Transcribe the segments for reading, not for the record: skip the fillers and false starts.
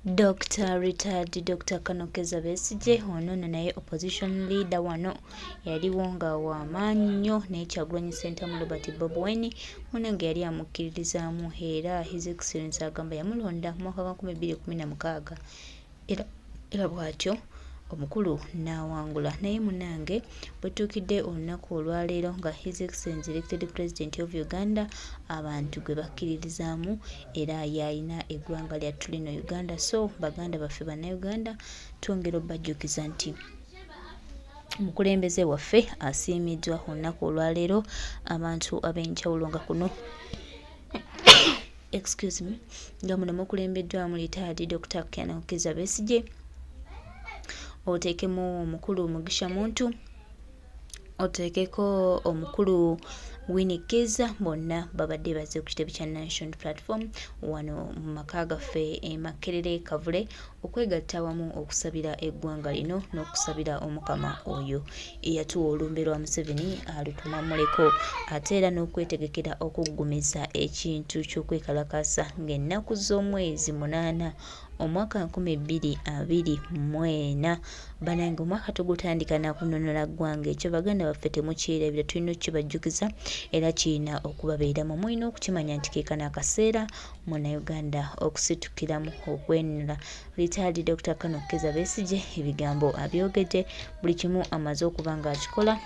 Dokita Retired Dokita Colonel Kizza Besigye ono nno naye opposition leader wano yaliwo nga wamaanyi nnyo naye Kyagulanyi Ssentamu Robert Bobi Wine munange yali amukkiririzaamu era His Excellency agamba yamulonda mu mwaka gwa 2016 era era bw'atyo omukulu n'awangula naye munange bwetuukidde olunaku olwaleero nga His Excellency elected president of Uganda abantu gwe bakkiririzaamu era y'alina eggwanga lyattu lino Uganda so baganda baffe bannayuganda twongera obbajjukiza nti omukulembeze waffe asiimiddwa olunaku olwaleero abantu ab'enjawulo nga kuno excuse me nga muno mukulembeddwamu retired Dr. Colonel Kizza Besigye oteekemu omukulu Mugisha Muntu oteekeko omukulu Winnie Kiiza bonna babadde bazze ku kitebe kya Nation Platform wano mu maka gaffe e Makerere Kavule okwegatta awamu okusabira eggwanga lino n'okusabira Omukama oyo eyatuwa olumbe lwa Museveni alutumamuleko ate era n'okwetegekera okuggumiza ekintu ky'okwekalakaasa ng'ennaku z'omwezi 8 omwaka 2024. Banange omwaka tugutandika nakununula ggwanga ekyo baganda baffe temukyerabira tulina okukibajjukiza era kirina okubabeeramu mulina okukimanya nti keekano akaseera Munnayuganda okusitukiramu okwenunula. Retired Dokita Colonel Kizza Besigye ebigambo abyogedde buli kimu amaze okuba ng'akikola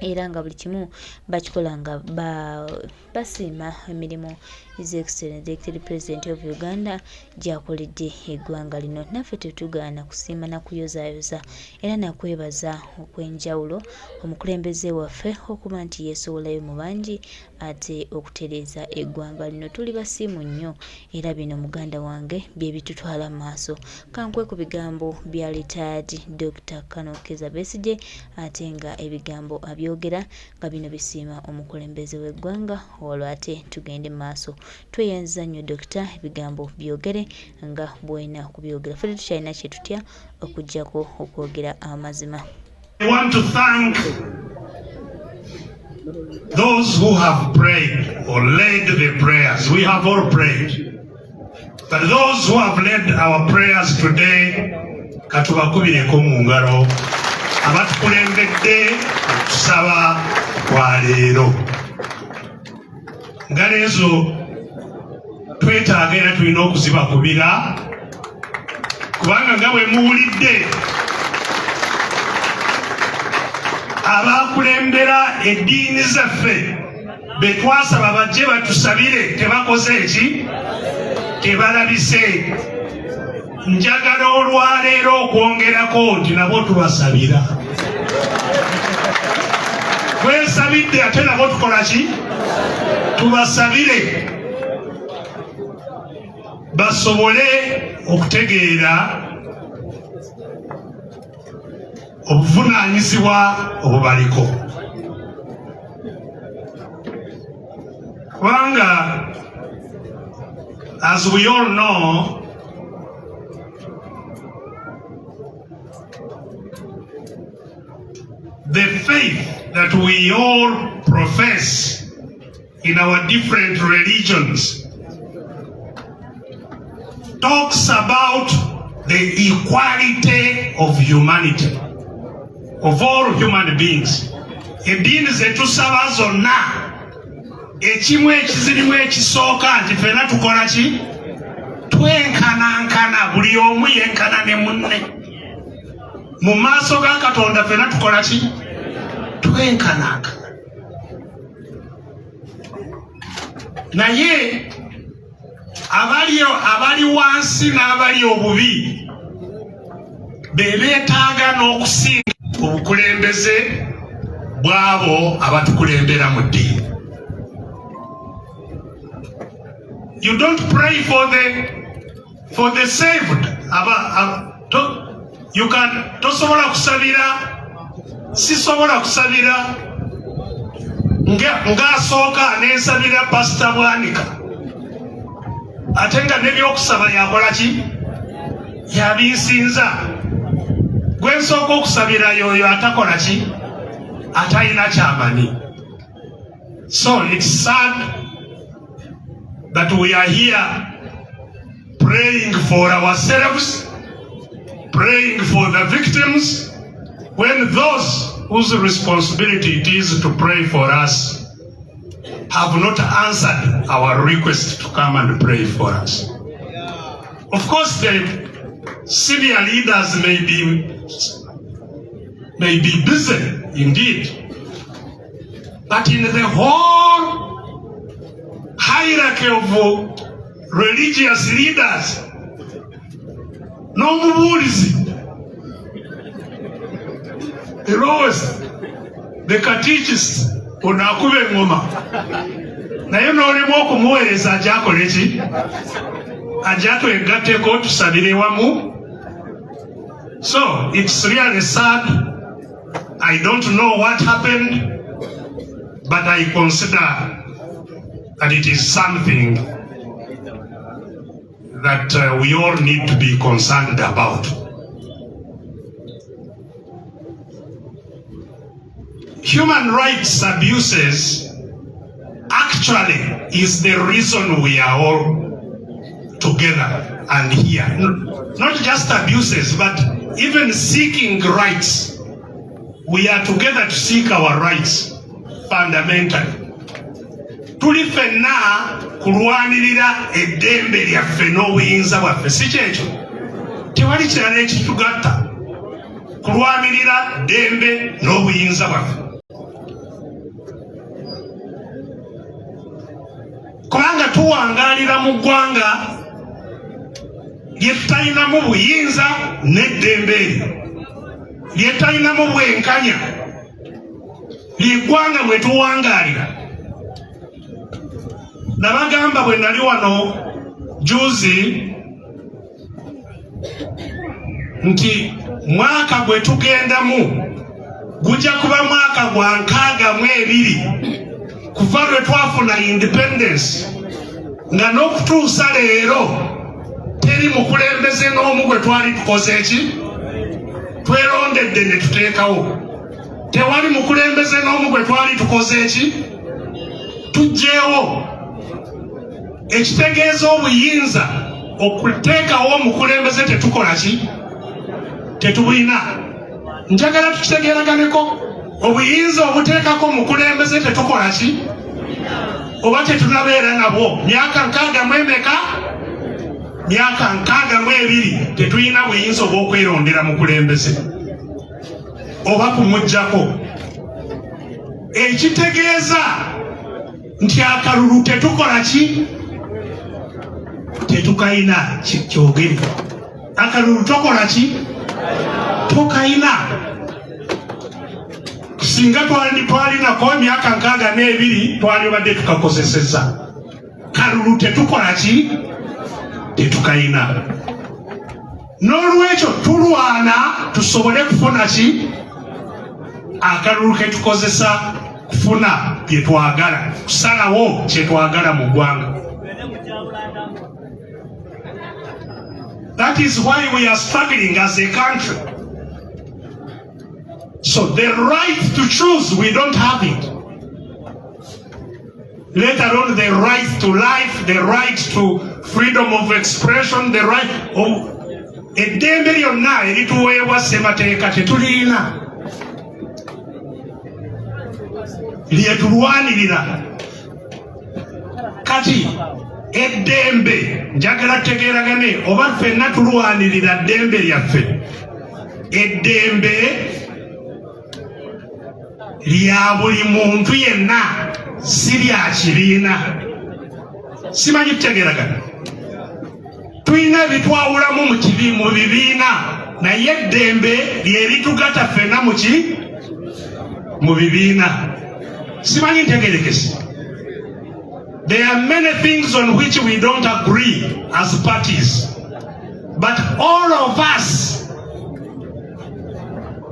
era nga buli kimu bakikola nga ba basiima emirimu His Excellency Elected President of Uganda gy'akoledde eggwanga lino. Naffe tetugaana kusiima na kuyozaayoza era nakwebaza okw'enjawulo omukulembeze waffe okuba nti yeesowolayo mu bangi ate okutereeza eggwanga lino. Tuli basiimu nnyo era bino muganda wange bye bitutwala mu maaso. Kankwe ku bigambo bya Retired Dokita Colonel Kizza Besigye ate nga ebigambo abyogera nga bino bisiima omukulembeze w'eggwanga olwo ate tugende mu maaso. Tweyanziza nnyo Dokita ebigambo byogere nga bw'olina okubyogera. Ffe tetukyalina kye tutya okuggyako okwogera amazima. I want to thank those who have prayed or led the prayers. We have all prayed. But those who have led our prayers today, katubakubireko mu ngalo abatukulembedde okusaba kwa leero. Ngalo ezo twetaaga era tulina okuzibakubira kubanga nga bwe muwulidde abakulembera eddiini zaffe be twasaba bajje batusabire tebakoze eki tebalabise. Njagala olwaleero okwongerako nti nabo tubasabira twesabidde ate nabo tukola ki tubasabire basobole okutegeera obuvunaanyizibwa obubaliko kubanga as we all know the faith that we all profess in our different religions talks about the equality of humanity of all human beings. Eddiini zetusaba zonna ekimu ekizirimu ekisooka nti fena tukola ki twenkanankana buli omu yenkana ne munne mu maaso ga Katonda fena tukola ki twenkanankana naye abali abali wansi n'abali obubi be beetaaga n'okusinga obukulembeze bw'abo abatukulembera mu ddiini. You don't pray for the saved. Aba, aba, to, you can tosobola kusabira sisobola kusabira ng'asooka nensabira Pasita Bwanika ate nga nebyokusaba yakola ki yabinsinza gwe nsooka okusabira yoyo atakola ki atalina kyamanyi. So it's sad that we are here. Praying for ourselves, praying for the victims, when those whose responsibility it is to pray for us have not answered our request to come and pray for us. Of course, the senior leaders may be busy indeed, but in the whole hierarchy of religious leaders, n'omubuulizi, the lowest, the catechist, ono akuba eŋŋoma, naye n'olemu okumuweereza ajja akole ki? Ajja twegatteko tusabire wamu. So it's really sad. I don't know what happened, but I consider that it is something that we all need to be concerned about. Human rights abuses actually is the reason we are all together and here. Not just abuses, but even seeking rights. We are together to seek our rights fundamentally. Tuli ffenna kulwanirira eddembe lyaffe n'obuyinza bwaffe, si kyekyo? Tewali kirala ekitugatta, kulwanirira ddembe n'obuyinza bwaffe, kubanga tuwangaalira mu ggwanga lye tutalinamu buyinza n'eddembe eryo, lye tutalinamu bwenkanya, lyeggwanga mwe tuwangaalira. Nabagamba bwe nali wano juzi nti mwaka gwe tugendamu gujja kuba mwaka gwa 62 kuva lwe twafuna independence, nga n'okutuusa leero teri mukulembeze n'omu gwe twali tukoze eki twerondedde ne tuteekawo. Tewali mukulembeze n'omu gwe twali tukoze eki tuggyewo. Ekitegeeza obuyinza okuteekawo omukulembeze tetukola ki? Tetubulina. Njagala tukitegeeraganeko, obuyinza obuteekako omukulembeze tetukola ki oba tetunabeera nabwo. Myaka 62? Myaka 62 tetulina buyinza obw'okwerondera mukulembeze oba kumuggyako. Ekitegeeza nti akalulu tetukola ki? Tetukayina. Kyogere, akalulu tokola ki? Tokayina. Singa twalinako emyaka 62, twalibadde tukakozeseza. Kalulu tetukola ki? Tetukayina. N'olwekyo tulwana tusobole kufuna ki? Akalulu ketukozesa kufuna bye twagala, kusalawo kye twagala mu ggwanga. That is why we are struggling as a country. So the right to choose, we don't have it, let alone the right to life, the right to freedom of expression, the right of eddembe lyonna erituweebwa ssemateeka tetulirina, lyetulwanirira. Kati eddembe, njagala tutegeeragane, oba ffenna tulwanirira ddembe lyaffe. Eddembe lya buli muntu yenna, si lya kibiina. Simanyi tutegeeragana. Tulina ebitwawulamu mu kibi mu bibiina, naye eddembe lyeritugatta ffenna mu ki? Mu bibiina. Simanyi ntegerekese. There are many things on which we don't agree as parties, but all of us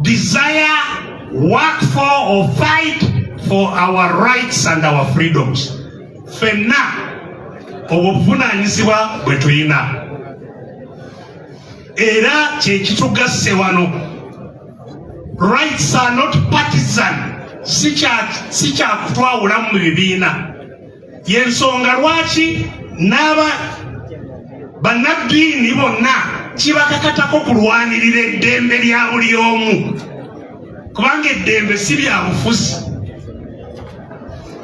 desire, work for or fight for our rights and our freedoms. Ffenna obwo buvunaanyizibwa bwe tulina, era kyekitugasse wano. Rights are not partisan, si kyakutwawulamu mu bibiina. Yensonga lwaki n'aba Bannaddiini bonna kibakakatako kulwanirira eddembe lya buli omu, kubanga eddembe si bya bufuzi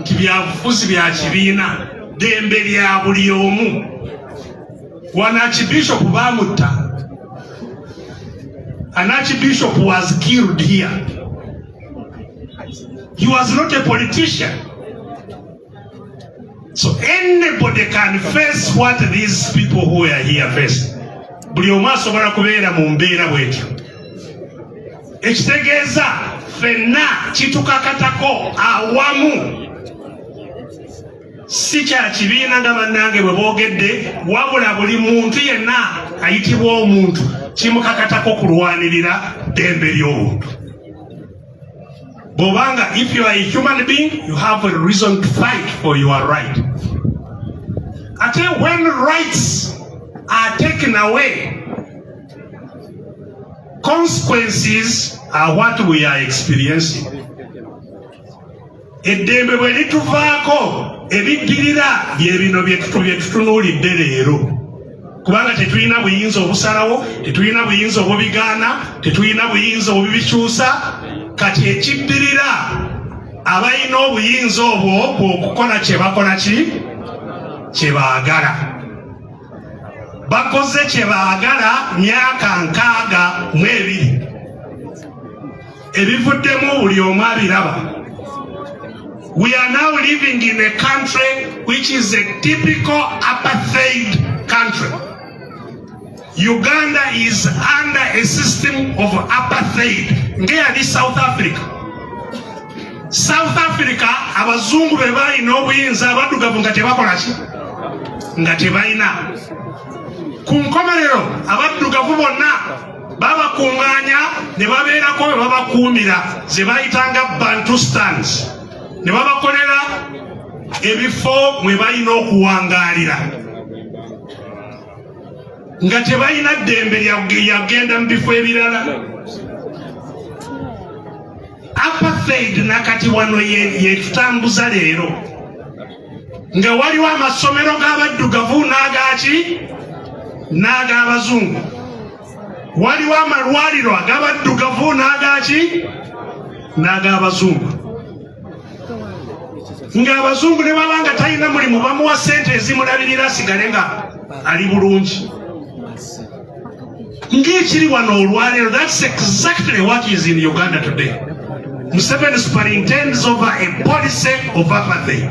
nti bya bufuzi bya kibiina, ddembe lya buli omu. Wano Archbishop bamutta. An archbishop was killed here. He was not a politician. So anybody can face what these people who are here face. Buli omu asobola kubeera mu mbeera bwetyo. Ekitegeeza ffenna kitukakatako awamu, si kya kibiina nga bannange bwe boogedde, wabula buli muntu yenna ayitibwa omuntu kimukakatako kulwanirira ddembe ly'obuntu. Bw'obanga, if you are a human being, you have a reason to fight for your right. Ate when rights are taken away, consequences are what we are experiencing. Eddembe bwe lituvaako, ebiddirira bye bino bye tutunuulidde leero, kubanga tetulina buyinza obusalawo, tetulina buyinza obubigaana, tetulina buyinza obubikyusa. Kati ekiddirira, abalina obuyinza obwo bw'okukola kye bakola ki kye baagala. Bakoze kye baagala myaka 62, ebivuddemu buli omu abiraba. We are now living in a country which is a typical apartheid country. Uganda is under a system of apartheid ngeyali South Africa. South Africa, abazungu be balina obuyinza, abaddugavu nga tebakola ki, nga tebalina. Ku nkomerero abaddugavu bonna babakuŋŋaanya ne babeerako be babakuumira, ze bayitanga Bantustans, ne babakolera ebifo mwe balina okuwangaalira nga tebalina ddembe lyagenda mu bifo ebirala. Apartheid nakati wano yetutambuza leero, nga waliwo amasomero g'abaddugavu n'agaki n'ag'abazungu, waliwo amalwaliro ag'abaddugavu n'agaki n'ag'abazungu, ng'abazungu ne baba nga talina mulimu, bamuwa ssente ezimulabirira asigale nga ali bulungi, ng'ekiri wano olwaleero. That's exactly what is in Uganda today. Museveni superintends over a policy of apartheid.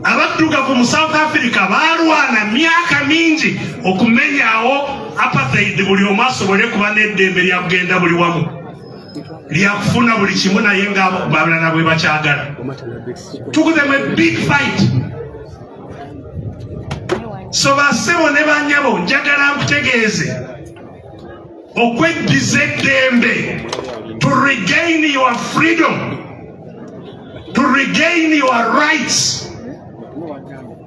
Abaddugavu mu South Africa baalwana myaka mingi okumenyawo apartheid, buli omu asobole kuba n'eddembe lya kugenda buli wamu, lyakufuna buli kimu, naye nga balala bwe bakyagala. Took them a big fight. So bassebo ne banyabo, njagala nkutegeeze, okweddiza eddembe, to regain your freedom, to regain your rights,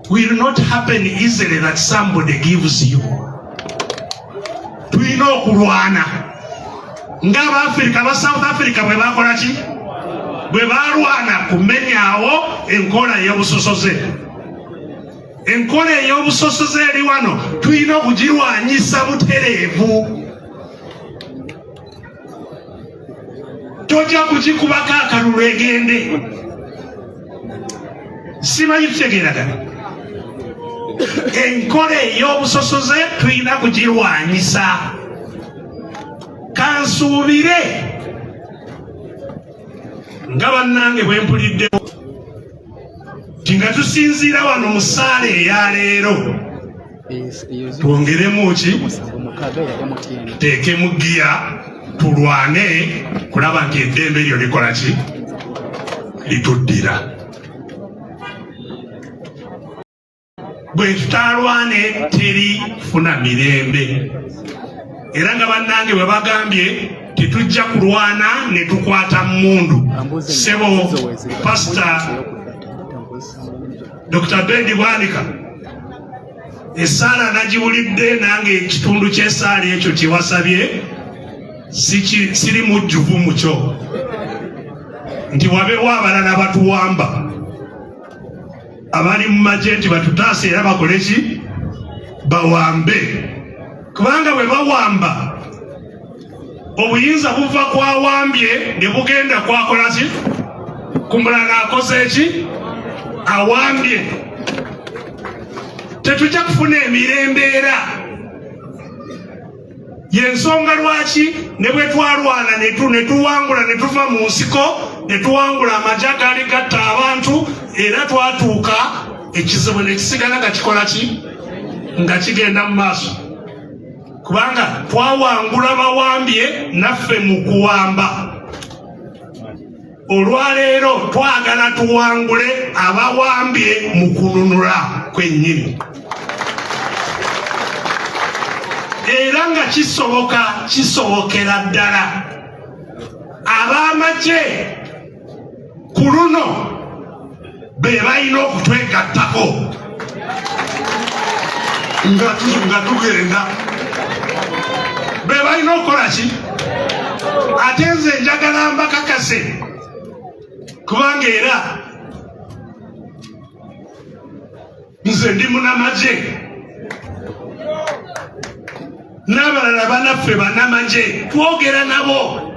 will not happen easily that somebody gives you. Tulina okulwana ng'Abaafirika ba South Africa bwe bakola ki, bwe balwana kumenyawo enkola ey'obusosoze. Enkola ey'obusosoze eri wano tulina okugirwanyisa butereevu. Tojja kugikubako akalulu egende. Simanyi tutegeeragana. Enkola ey'obusosoze tulina kugirwanyisa. Kansuubire nga bannange bwe mpuliddewo nti nga tusinziira wano mu ssaala eya leero, twongeremu ki, tuteekemu giya, tulwane kulaba nti eddembe eryo likola ki, lituddira. Bwe tutaalwane teri kufuna mirembe. Era nga bannange bwe bagambye, tetujja kulwana ne tukwata mmundu. Ssebo Pasita Dr Bedi Bwanika, essaala nagiwulidde, nange ekitundu ky'essaala ekyo kyewasabye siri mujjuvu mukyo, nti wabeewo abalala batuwamba. Abali mu magye nti batutaase era bakole ki? Bawambe. Kubanga bwe bawamba, obuyinza buva kwawambye ne bugenda kwakola ki? Ku mulala akoze ki? Awambye. Tetujja kufuna emirembe era yensonga lwaki ne bwe twalwana ne tuwangula ne tuva mu nsiko ne tuwangula amagye agaali gatta abantu, era twatuuka ekizibu ne kisigala nga kikola ki? Nga kigenda mu maaso, kubanga twawangula bawambye naffe mu kuwamba. Olwaleero twagala tuwangule abawambye mu kununula kwennyini, era nga kisoboka, kisobokera ddala. Ab'amagye ku luno be balina okutwegattako nga tugenda, be balina okukola ki? Ate nze njagala mbakakase, kubanga era nze ndi munamagye, n'abalala banaffe banamagye, twogera nabo,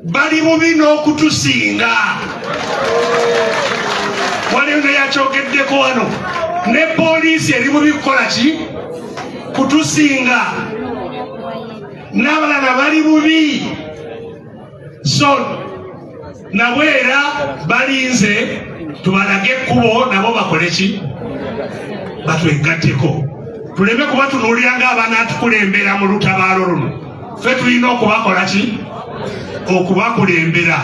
bali bubi n'okutusinga. Waliwo neyakyogeddeko wano, ne poliisi eri bubi kukola ki? Kutusinga. N'abalala bali bubi, so nabo era balinze tubalage ekkubo, nabo bakole ki? Batwegatteko, tuleme kubatunuulira ng'abanaatukulembera mu lutabaalo luno. Ffe tulina okubakola ki? Okubakulembera.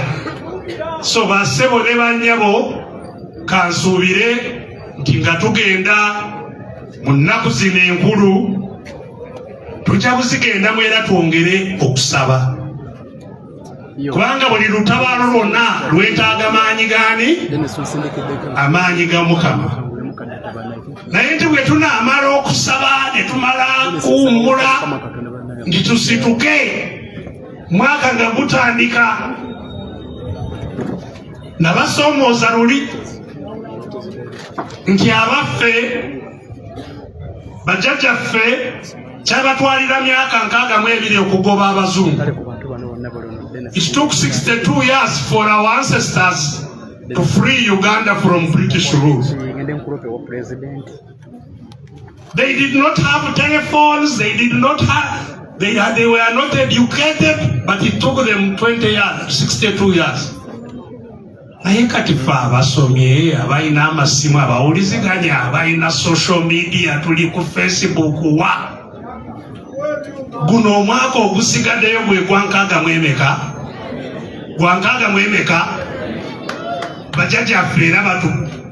So bassebo ne bannyabo, kansuubire nti nga tugenda mu nnaku zino enkulu, tujja kuzigendamu era twongere okusaba, kubanga buli lutabaalo lwonna lwetaaga maanyi gaani? Amaanyi ga Mukama. Naye nti bwe tunaamala okusaba ne tumala kuwummula nti tusituke, mwaka nga gutandika, nabasoomooza luli nti abaffe bajjajjaffe kyabatwalira myaka 62 okugoba abazungu. It took 62 years for our ancestors to free Uganda from British rule. They did not have telephones, they did not have, they were not educated, but it took them 20 years, 62 years. Naye kati fe abasomye, abalina amasimu, abawuliziganya, abalina social media, tuli ku Facebook, wa guno omwaka ogusigaddeyo gwe gwa 64, gwa 64. Bajjajjaffe era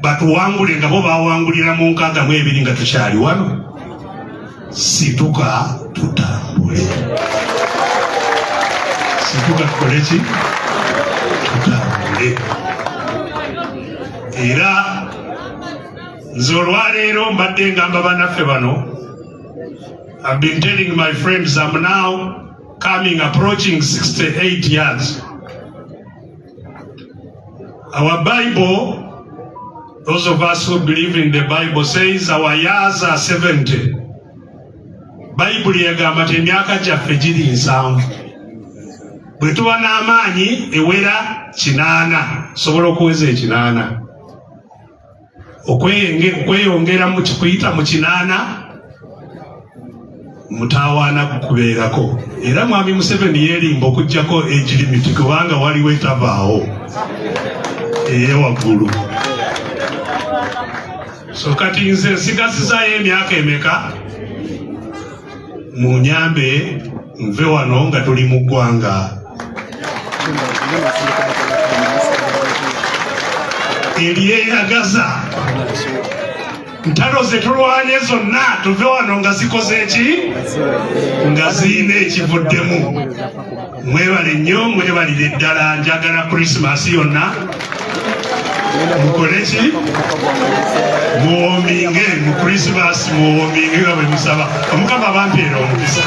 batuwangule nga bo bawangulira mu 62 nga tukyali wano. Situka tutambule, situka tukole ki? Tutambule. Era nze olwaleero mbadde ngamba bannaffe bano, I've been telling my friends, I'm now coming, approaching 68 years. Our Bible, those of us who believe in the Bible, says our years are 70. Bayibuli egamba nti emyaka gyaffe giri 70. Bwe tuba n'amaanyi ewera 80, sobola okuweza 80. Okweyongera mu kuyita mu 80 mutawaana kukubeerako. Era Mwami Museveni yeerimba okuggyako age limit, kubanga waliwo etavaawo eyewaggulu. So kati nze nsigazizaayo emyaka emeka? Munyambe nve wano nga tuli mu ggwanga eryeyagaza. Ntalo ze tulwanye zonna, tuve wano nga zikoze eki? Nga ziyina ekivuddemu. Mwebale nnyo, mwebalire ddala. Njagala Krisimasi yonna mukole ki? Muwominge mu Krisimasi, muwominge nga bwe musaba Omukama bampeera omukisa.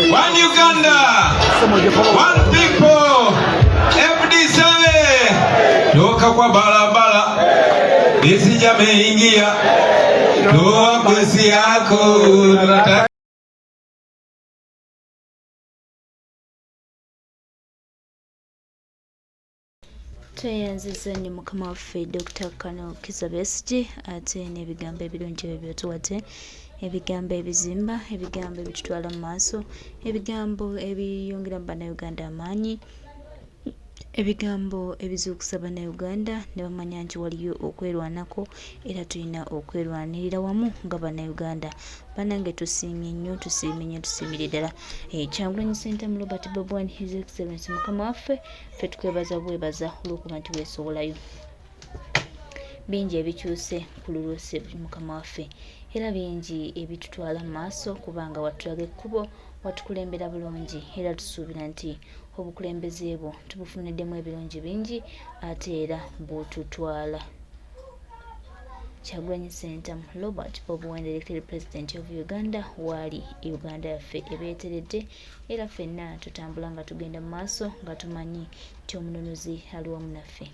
One Uganda, one people, FD7. Toka kwa barabara Besigye ameingia, toa kesi yako tunataka. Tweyanziza nnyo mukama waffe Dokita Colonel Kizza Besigye ate n'ebigambo ebirungi ebyo by'otuwadde, ebigambo ebizimba, ebigambo ebitutwala mu maaso, ebigambo ebiyongera mu Bannayuganda amaanyi, ebigambo ebizuukusa Bannayuganda ne bamanya nti waliyo okwerwanako era tulina okwerwanirira wamu nga Bannayuganda. Bannange tusiimye nnyo, tusiimye nnyo, tusiimire ddala. Eh, Kyagulanyi Ssentamu Robert Bobi Wine His Excellency mukama waffe ffe tukwebaza bwebaza olw'okuba nti weesowolayo. Bingi ebikyuse ku lulwo mukama waffe era bingi ebitutwala mu maaso kubanga watulaga ekkubo, watukulembera bulungi era tusuubira nti obukulembeze bwo tubufuniddemu ebirungi bingi ate era bututwala. Kyagulanyi Ssentamu Robert Bobi Wine elected president of Uganda waali Uganda yaffe ebeeteredde era ffenna tutambula nga tugenda mu maaso nga tumanyi nti omununuzi ali wamu naffe.